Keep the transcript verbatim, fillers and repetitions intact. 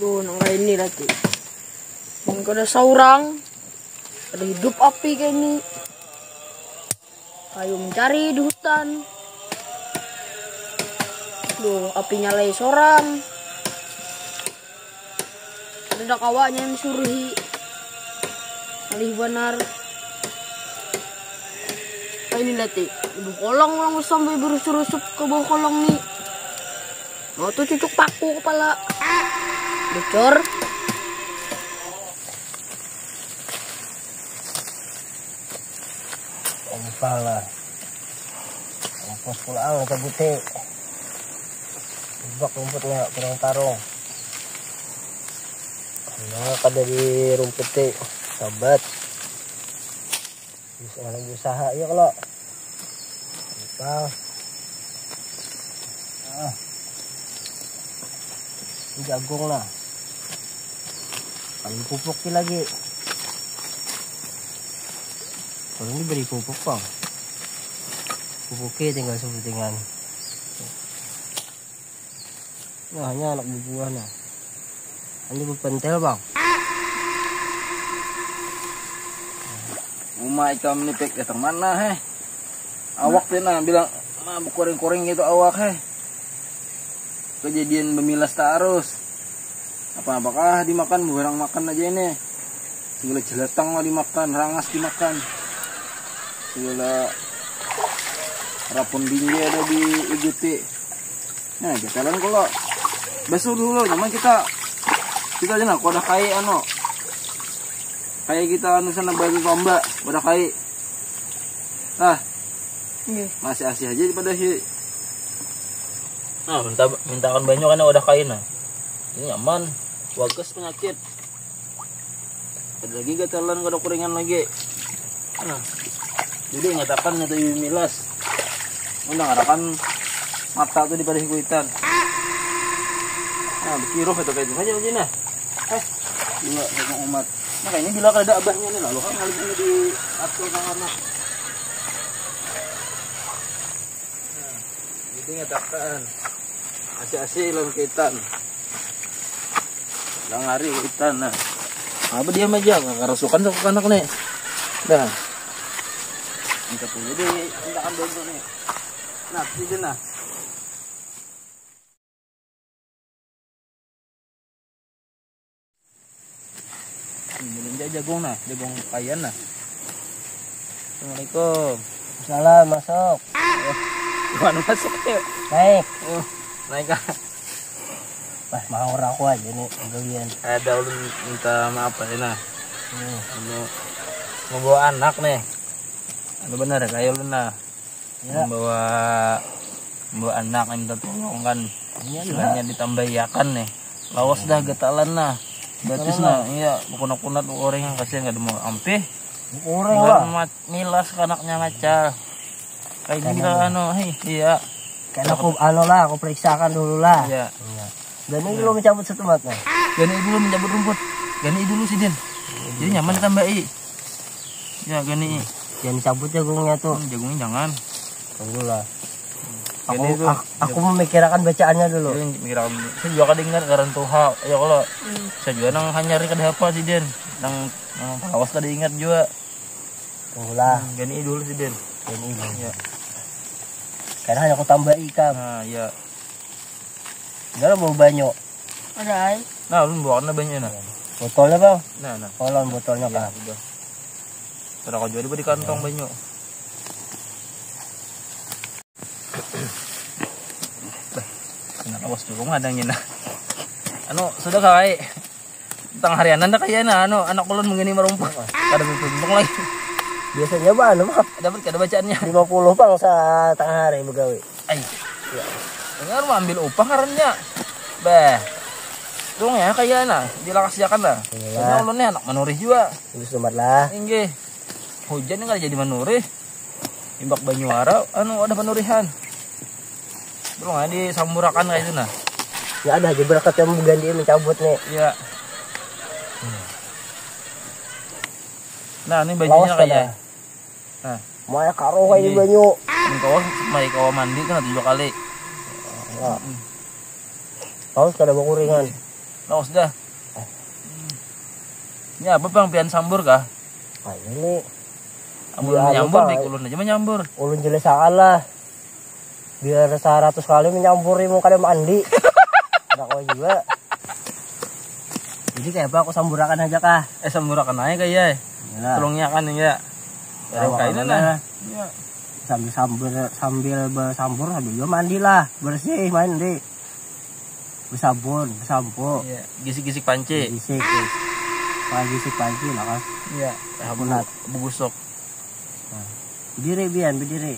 Duh, nang kaini lagi. Mun kada saurang, kada hidup api kaini. Kayu mencari di hutan. Duh, api nyalai sorang. Kada kawanya yang disuruhi. Alih banar. Kaini lagi. Ibu kolong orang sampai berusup-usup ke bawah kolong nih. Mau tuh cucuk paku kepala. Bocor. Empal lah. Ongkos pulang ke buti. Ibak rumputnya kurang tarung. Nah, kada di rumput ti. Sabat. Bisa lagi usaha ya kalau. Empal. Ah. Ini jagung lah. Kami pupuki lagi. Kalau ini beri pupuk bang. Pupuki tinggal sebutingan. Nah, ini anak bubuhan nah. Ini bepentel bang. Uma ikam ni pek datang mana heh? Awak tu nah bilang mah bekuring-kuring gitu awak heh. Kejadian bemilas tarus. Apa-apakah dimakan, barang makan aja ini. Segala jelatang lah dimakan, rangas dimakan. Segala rapun binja ada diiguti. Nah, jalan kalau basuh dulu, nyaman kita kita aja nah, kau ada kai anu. Kayak kita anu sana batu tombak, udah kai. Ah, Nggih. Masih asih aja daripada hi. Nah, minta mintakan banyu karena udah kain nah. Ini nyaman, bagus penyakit. Ada lagi gatalan kada kuringan lagi. Nah, jadi ingatakan itu milas. Mendangarakan mata tuh daripada kuitan. Nah, berkiruh itu kayak itu aja lagi nah. Eh, dua sama umat. Nah, kayaknya bila kada ada abahnya nih lalu kan ngalih ini di atur sana. Nah, jadi ngatakan asi-asi lawan kaitan. Langari kaitan nah. Apa diam aja, karasukan sama anak nih. Dah. Minta punya deh, minta ambil nih. Nah, itu nah. Belanja jagung nah, jagung kayan nah. Assalamualaikum. Salam masuk. Mana masuk yuk? Naik. Oh, naik ah. Wah, mau aku aja nih gawian. Ada ulun minta maaf aja nah. Hmm. Anu, membawa anak nih. Anu benar ya kayak ulun nah. Ya. Membawa membawa anak yang minta tolong kan. Iya, Istilahnya ditambahiakan nih. Lawas dah gatalan nah. Batis nah, iya, kunat-kunat orang yang kasihan kada mau ampih. Orang Enggak lah. Mat, milas kanaknya ngacal. Kayak gini lah anu, hei, iya. Kan aku anu lah, aku periksakan dulu lah. Iya. Dan ini belum mencabut setumatnya. Gani dulu mencabut rumput. Gani dulu sidin. Jadi nyaman ditambahi. Ya gani. Jangan cabut jagungnya tuh. Hmm, jagungnya jangan. Tunggulah. Aku Gani itu. ak- aku memikirkan bacaannya dulu. Jadi mikir saya juga kada ingat ngaran tuha. Ya kalau saya juga nang hanyar kada hafal sidin. Nang nang lawas kada ingat juga. Tunggulah. Hmm, gani dulu sidin. Ini Ya. Karena hanya aku tambahi kan. Nah, ya. Dalam bau banyu. Ada ai. Nah, ulun bawa kena banyu nah. Botolnya bang. Nah, nah. Tolong botolnya Ya, kan. udah. Sudah kau jual di kantong banyu. Bah, kena lawas dulu ngadangin nah. Anu, sudah kawai. Tang harianan dah kaya nah, anu, anak ulun mengini merumput. Kada beruntung lagi. Biasanya bang, anu bang, Dapat kada bacaannya. lima puluh bang setengah hari begawi. Ai. Dengar mau ambil upah ngarannya. Bah. Tung ya kaya nah, dilakasiakan lah. Iya. Soalnya ulun ni anak manurih juga. Terus nomor lah. Inggih. Hujan ni kada jadi manurih. Imbak banyu ara, anu ada panurihan. Belum ada disamburakan kayak itu nah. Ya ada aja berkat yang mengganti mencabut nih. Iya. Nah, ini bajunya Lawas kayak. kada. Nah, Mau ya karo kayak di Iya. banyu. Ini kawas mai kawa mandi kan tujuh kali. Nah. Lawas kada berkuringan. Nah, sudah. Ini apa, Bang, pian sambur kah? Nah, ini Amun Ya, menyambur, lupa. Dik, ulun aja menyambur. Ulun jelas salah. Biar seratus kali menyambur, mau kada mandi. Ada kau juga. Jadi kayak apa, aku samburakan aja kah? Eh, samburakan aja kah, ya. Nah, Tolongnya kan, ya. Ada Sama kainnya mana? Lah. Ya. Sambil sambur sambil bersambur sambil juga mandi lah, bersih, mandi, bersabun, bersampo. Iya, gisik-gisik panci. Gisik, gisik. Kalau gisik panci lah, Kas. Iya, Kunat. Begusuk. Nah. Berdiri, Bian, berdiri.